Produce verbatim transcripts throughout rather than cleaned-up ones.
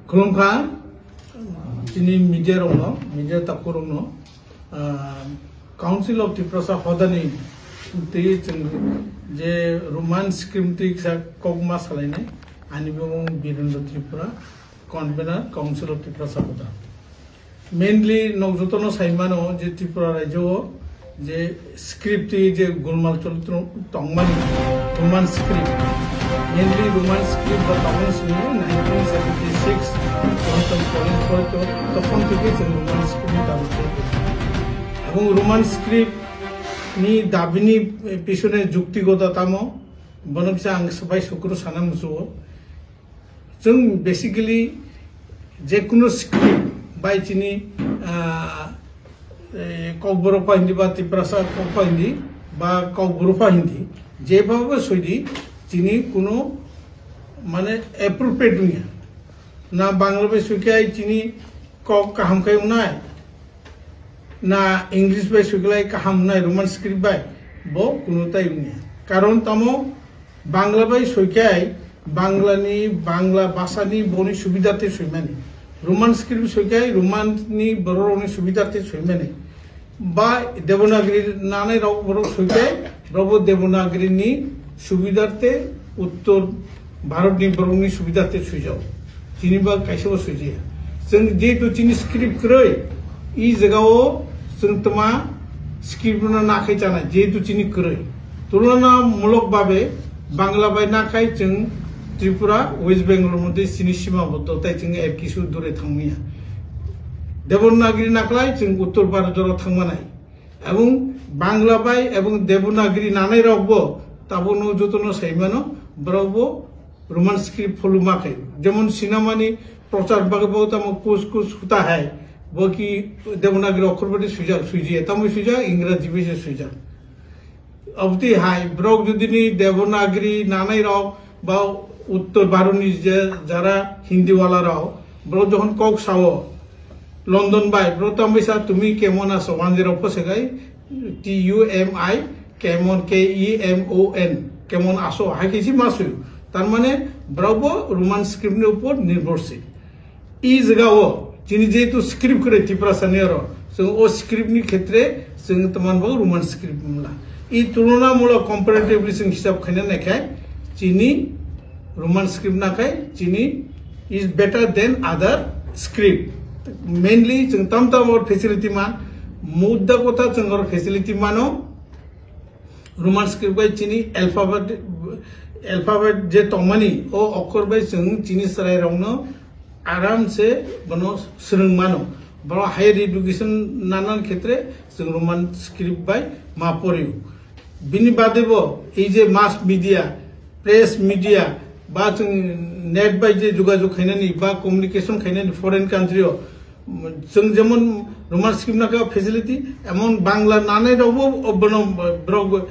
Khulumkha, chini media rokno, media takhuk rokno, ah, Council of Tiprasa hodani twi chwng je Roman script twi kisa kokma salainai, ani bumung Birendra Tripura, convener, Council of Tiprasa hoda. Mainly, nok jotono sai mano je Tripura rajyo o je script twi je gulmal choli tong-, tongmani, Roman script. Mainly Roman script ba tabuk simi nineteen seventy-six College pore to, tokhon theke chwng Roman script ni dabi khe. Ebong Roman script ni dabi ni pisone juktigota tamo, bono kisa ang bai sukuru sana musuo. Chwng basically jekunu script bai chini, ah, eh, Kokborok pha Hindi ba Tiprasa kok pha Hindi ba Kokborok pha Hindi, jeba bo soidi chini kuno mane appropriate wngya. Na Bangla bai soikhai chini kok kaham khai wngnai, na English bai soikhai kaham wngnai, Roman script bai, bo kuno tai wngya. Karon tamo Bangla bai soikhai Bangla ni, Bangla bhasha ni boni subida te soimani. Roman script soikhai Roman ni borok rok ni subida te soimani. Ba Devanagari nanai rok borok soikhai, rok bo Devanagari ni subida te, Uttor Bharat ni borok ni subida te soijao. Chini ba kaisa bo soijaya. Chwng jehetu chini script kwrwi, i jaga o chwng tma script no nakhai chanai, jehetu chini kwrwi. Tulona mulok babe Bangla bai nakhai chwng Tripura, West Bengal moddhe chini sima boddo tai chwng ek kisu dure thangmaya. Devanagari nakhlai chwng Uttor Bharat oro thangmanai. Ebong Bangla bai ebong Devanagari nanai rok bo tabono jotono saimano borok bo Roman script follow ma khai. Jemon cinema ni prochar bagwi bo tamo kuch kuch hota hai, bo ki Devanagari okhor bai suijak, suijak, tamo suijak, Ingraji bai se suijak. Abti hai, borok jodi ni Devanagari nanai rok ba Uttor Bharat ni je jara Hindi wala rok, borok jokhon kok sao London bai, borok tamo bisa tumi kemon aso, one zero four sekai, T U M I, kemon, K E M O N, kemon aso, hai kisi ma suyo. Tar mane borok bo Roman script ni upor nirbhorshil. I jaga o chini jehetu script kwrwi Tiprasa ni oro, chwng o script ni khetre chwng tman bo Roman script mla. I tulonamulok comparatively chwng hisab khaina naikhai chini Roman script nakhai chini is better than other script. Mainly chwng tam tam or facility man, mudda kotha chwng or facility mano. Roman script bai chini alphabet, alphabet je tongmani, o okhor bai chwng chini chwrai rokno aram se bono swrwng mano. Boro higher education nanan khetre chwng Roman script bai ma porio. Bini bade bo ei je mass media, press media, ba chwng net bai je jogajog khainani ba communication khainani foreign country o, chwng jemon Roman script nakha facility, emon Bangla nanai rok bo, o bono borok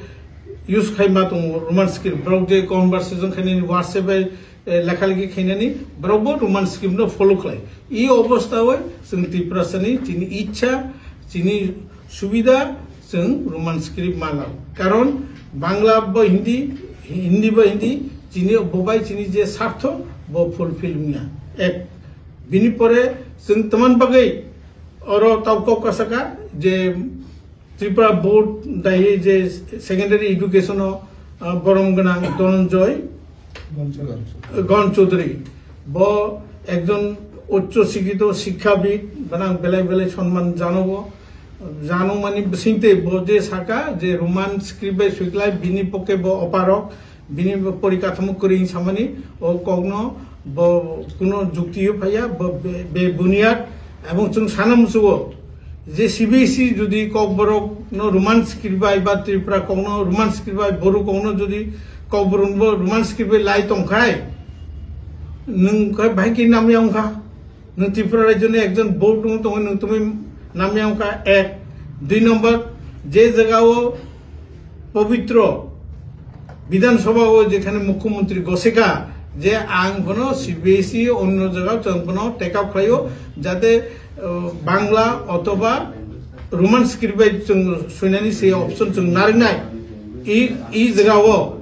use khai ma tongo Roman script. Borok je conversation khainani, WhatsApp bai, eh, lekha lekhi khainani, borok bo Roman script no follow khlai. I obostha oi chwng Tiprasa ni chini ichha, chini subida, chwng Roman script ma lao. Karon Bangla bo Hindi, Hindi bo Hindi, chini bo bai chini je sartho bo fulfill wngya. Ek. Bini pore chwng tman bagwi oro tau kok kasaka je Tripura Board dai je secondary education o, ah, borom gwnang Dhananjay Gaon Chaudhary. Bo ekjon uccho sikito sikhabid, gwnang belai belai sonman janogo. Jano mani bisingte bo je saka je Roman script bai suiklai bini poke bo oparok, bini bo porikatamo kwrwi samani o kokno bo kuno jukti phaiya, bo be, be buniyat, ebong chwng sana musugo je C B S E jodi kokborok no Roman script bai ba Tripura kokno Roman script bai Boru kokno jodi kokborok bo Roman script bai lai tongkhai, nwng khe bahai khe namya wngkha. Nwng Tripura rajyoni ekjon vote wng tongo, nwng tumi namya wngkha ek. Dui number, je jagao pobitro Bidhan Sabha o jekhane Mukhyamantri goseka je ang bono C B S E onno jagao chwng bono take up khlaio, jate, uh, Bangla othoba Roman script bai chwng suinani se option chwng narwknai. I, i jagao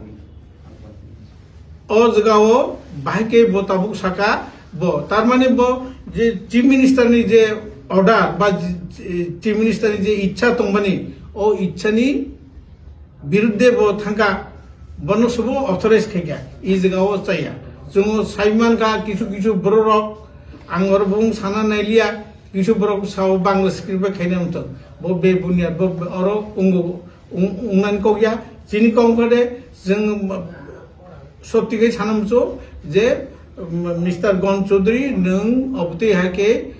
O jagao bahai khe bo tabuk saka Bo, tar mane bo je Chief Minister ni je order ba je, je Chief Minister ni je ichha tongmani, o ichha ni birudde bo thangka, bono subo authorize khaikha, i jaga o chaya. Chungo saiman ka kisu kisu borok rok, ang oro bung sana nailiya, kisu borok sao Bangla script bai khaina wngtong. Bo be bunyad, bo oro ungo, ung-, ungnan kokya, chini kong kade, jeng Sottigai sanamso je, um, Mister Gon Chaudhary nwng obotwi hai khe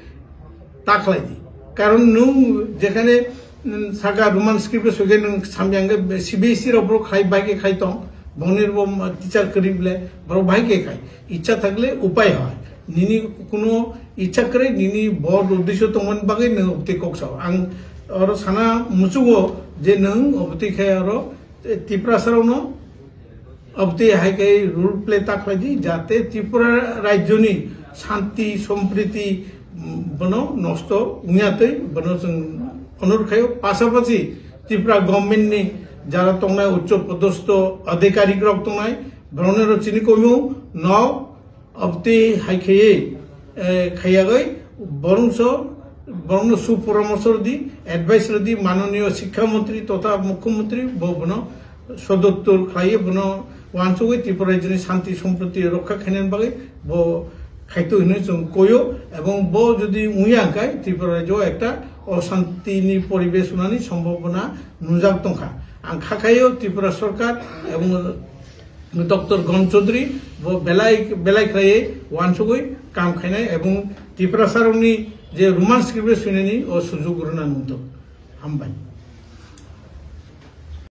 ta khlai di. Karon nwng jekhane, um, saka Roman script o soge nwng samyang ge C B S E rok borok khai bai khe khai tong, boni bo teacher kwrwi ble borok bai khe khai. Ichha thakle upai hai. Nini kuno ichha kwrwi nini bor uddesho tongmani bagwi nwng obotwi kok sao. Ang oro sana muchugo je nwng obotwi khai oro Tiprasa rokno Abotwi hai khe role play ta khlai di, jate Tripura rajyoni shanti, sompriti, mm, bono nosto wngya twi bono chwng onurokh khaio. Pasapasi Tripura government ni jara tongnai uccho podostho adhikarik rok tongnai, borokno chini koimung no Abotwi hai khaiwi, eh, khaiyagwi borongso, borongno su poramorso rwdi, advice rwdi, manoniyo Shikkha Montri totha Mukhyamantri bo bono sodottor khlaiwi bono uansugwi Tripura rajyoni shanti sompriti rokha khainani bagwi bo khaito hinwi chwng koio, ebong bo jodi wngya hwnkhe Tripura rajyo ekta oshantini poribesh wnani sombhabona nungjak tongkha. Ang kha khaio Tripura sorkar ebong Doctor Gon Chaudhary bo belai, belai khlaiwi uansugwi kam khainai ebong Tiprasarokni je Roman script swinani o sujuk rwna nungtong. Hambai.